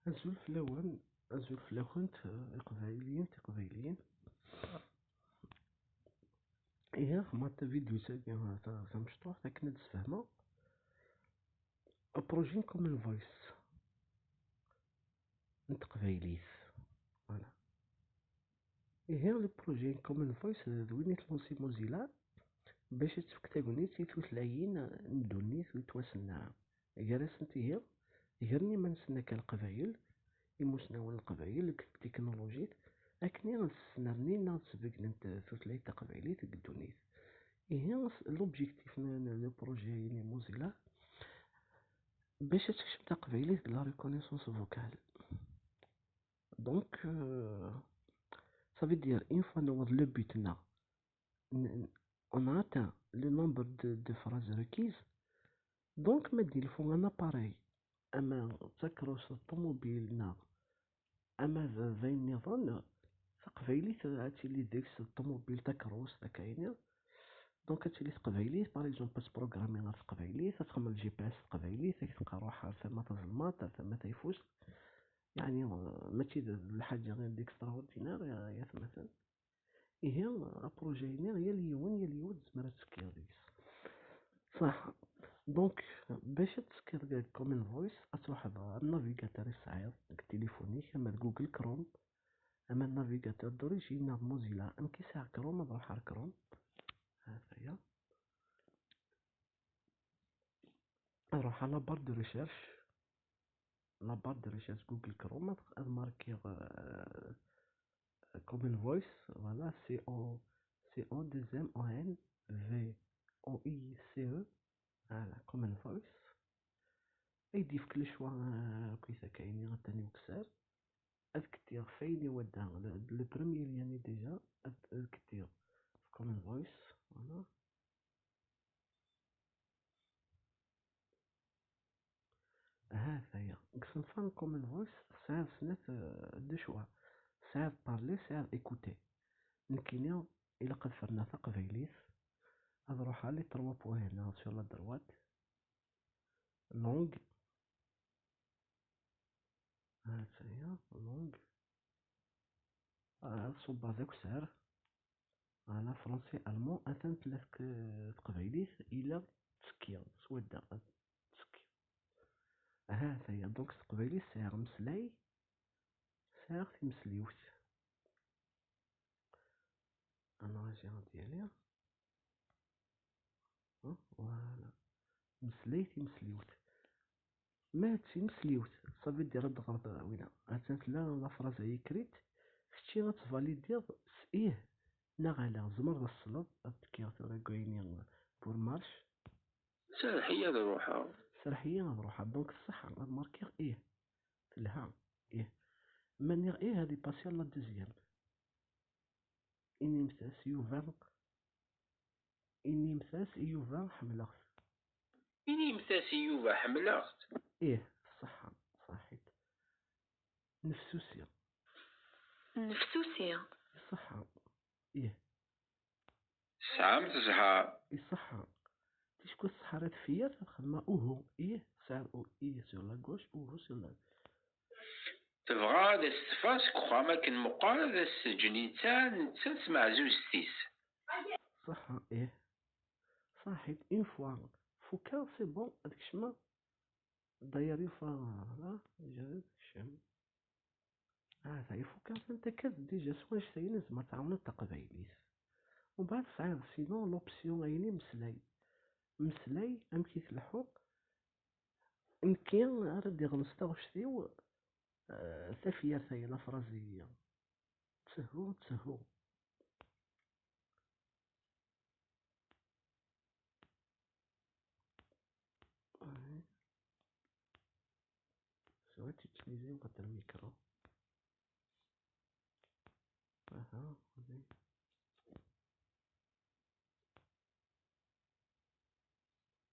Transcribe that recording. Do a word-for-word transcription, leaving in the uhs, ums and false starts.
Azul fell-awen, azul fell-akent, eh, iqbayliyen, tiqbayliyin. Ihi, xmat tavidyut-agi, eh, ta-, tamecṭuḥt, akken ad d-sfehmeɣ. Apruji n Common Voice n teqbaylit. Voilà. Ihi, le projet n Common Voice d win i tlansi Mozilla bac ad tefk tagnit i tutlayin n ddunit ur ttwasennaɛen. Gar-asent ihi, gren iman-nsen akka Leqbayel, imusnawen n Leqbayel deg tiknulujit, akken ad snernin neɣ ad sbegnen tutlayt taqbaylit deg ddunit. Ihi, s-, l'objectif n, n le projet-agi n Mozilla, bac ad tekcem taqbaylit deg la reconnaissance vocale. Donc, euh, ça veut dire, une fois newweḍ le but-nneɣ, n-, n-, on a atteint le nombre de, de phrases requises, donc ma d-ilfu un appareil, ama d takeṛṛust, d ṭumubil neɣ ama d, d ayen nniḍen, taqbaylit ad tili deg-s, d ṭumubil, takeṛṛust, akka ini. Donc ad tili teqbaylit, par exemple, ad tprogrammi ɣef teqbaylit, ad txemmem G P S s teqbaylit, ad k-teqqar ruḥ ar tama tazelmaḍt, ar tama tayeffust. Yeɛni, euh, mačči d, d lḥaǧa d extraordinaire, ya, yatmaten. Ihi, apruji-nni, yal yiwen, yal yiwet tezmer ad tekkiḍ deg-s. Ṣaḥ. Donc, bac ad tekkiḍ deg Common Voice, ad truḥeḍ ar navigateur i tesɛiḍ deg tilifun-ik, ama d Google Chrome, ama d navigateur d'origine neɣ d Mozilla. Nekk i sɛiɣ Chrome, ad ruḥeɣ ar Chrome. Ha-t-aya. Ad ruḥeɣ à la barre de recherche. La barre de recherche Google Chrome, ad, ad markiɣ, euh, Common Voice, voilà, C O, C O deux M O N V O I C E, voilà, Common Voice. Ad yi-d-yefk le choix, euh, akkit akka ini atan ukessar. Ad kettiɣ f ayen iwadda, le, le premier lien déjà, ad, ad kettiɣ f Common Voice, voilà. Ha-t-aya. Deg usenfar n Common Voice, tesɛiḍ snat, euh, deux choix. Tesɛiḍ parler, tesɛiḍ écouter. Nekkini, ilaq ad ferneɣ taqbaylit. Ad ruḥeɣ les trois points hna sur la droite. Langue. Ha-tt-aya, langue. Ah, ad ṣubbeɣ d akessar. Voilà, français, allemand, atan tella tk-, teqbaylit, ila ttekkiɣ, swadda, ad ttekkiɣ. Aha, ta-ya, donc s teqbaylit sɛiɣ ameslay, sɛiɣ timesliwt. Anraji ad yali. Hein, voilà. Meslay timesliwt. Ma d timesliwt, ça veut dire ad d-ɣreḍ winna. Attan tella la phrase-a écrite, kečči ad tvalidiḍ s ih neɣ ala. Tzemreḍ ad tesleḍ, ad tekkiḍ tura deg wayen-nni pour marche. Serreḥ-iyi ad ruḥeɣ. Serreḥ-iyi ad ruḥeɣ. Donc, ṣṣeḥ, ad markiɣ ih. Telha. Ih. Ma nniɣ ih, ad ipasi à la deuxième. Inimt-as Yuba, inimt-as i Yuba ḥemmleɣ-t. Inimt-as i Yuba ḥemmleɣ-t. Ih, ṣṣeḥḥa, ṣaḥit. Nefsusi. Nefsusi. Ṣṣeḥḥa. Ih. Tesɛamt zzheṛ. Iṣeḥḥa. Ticku ṣṣeḥḥa ara teffer, ad xedmeɣ uhu. Ih, tesɛiḍ u-, ih sur la gauche, uhu sur la. Tebɣa ad as-teffeɣ seg uxxam akken meqqar, ad as-teǧǧ netta, netta d tmeɛzuzt-is. Ṣaḥa, ih. Ṣaḥit, une fois fukkeɣ, c'est bon, ad kecmeɣ. D'ailleurs, une fois, là, déjà, ad kecmeɣ. Ah, ta ifukkeɣ, anta kan déjà s wanect-ayi nezmer tɛawneḍ taqbaylit. Umbeɛd tesɛiḍ sinon l'option ayni meslay. Meslay, amek i tleḥḥuḍ? Nekki ara d-iɣen s taɣect-iw, eh, tafyirt-ayi, la phrase-ayi. Ttehu, ttehu. Ouais. Ça va être utilisé votre micro. Aha, oui.